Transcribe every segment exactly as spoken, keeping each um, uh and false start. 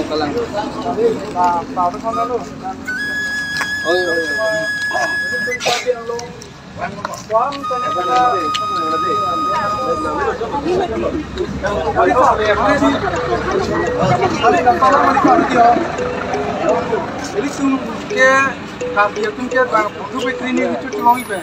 Oi, oi, oi. Ilitum ke, Karbi atum ke bang puthu betri ni itu chelong ipe.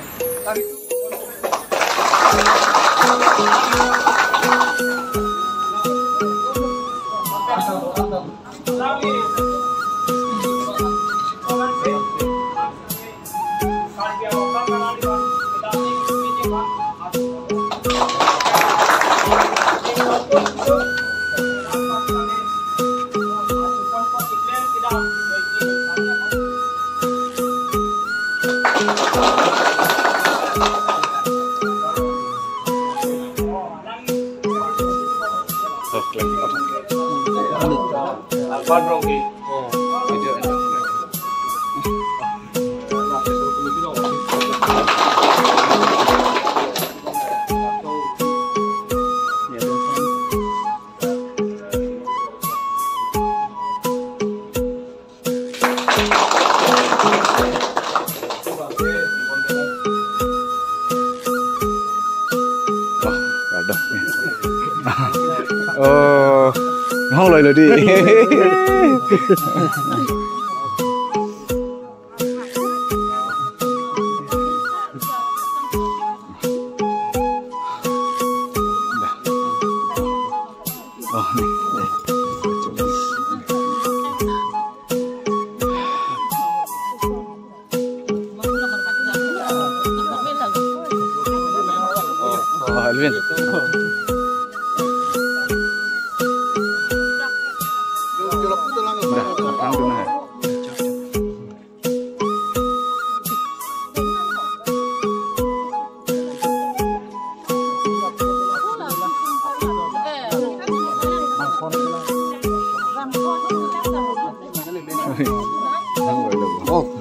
Oh, nang loi lo di. Oh, Alvin. Dah, ang dun na. Oh,